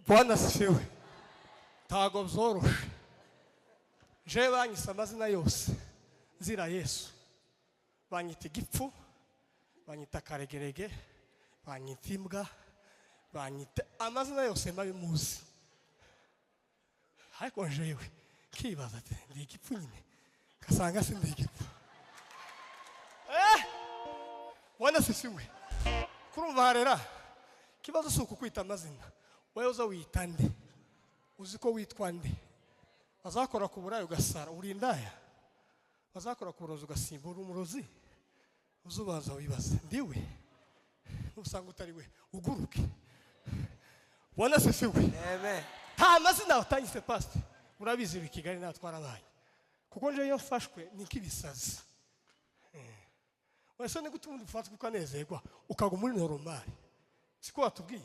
Bwana asifiwe. Ntago byoroshe. Jewe banyise amazina yose nzira Yesu. Banyita igipfu, banyita karegerege, banyita imbwa, banyita amazina yose mabi muzi. Ariko jewe kibaza ati ndi igipfu nyine, kasanga si ndi igipfu. Bwana asifiwe. Kurumva rera ikibazo si ukukwita amazina. Wewe uza wita nde? Uzi ko witwa nde? Bazakora ku burayi ugasara uri indaya, bazakora ku burozi ugasimba uri umurozi. Uzubanza wibaze ndiwe, nusanga utari we uguruke. Bwana asifiwe. Amen. Nta mazina watangise pastor, urabizi i Kigali natwarabaye, kuko nje iyo mfashwe ni nk'ibisazi. Wese ni gute ubundi ufatwa ukanezerwa ukaguma muri normal? Siko watubwiye?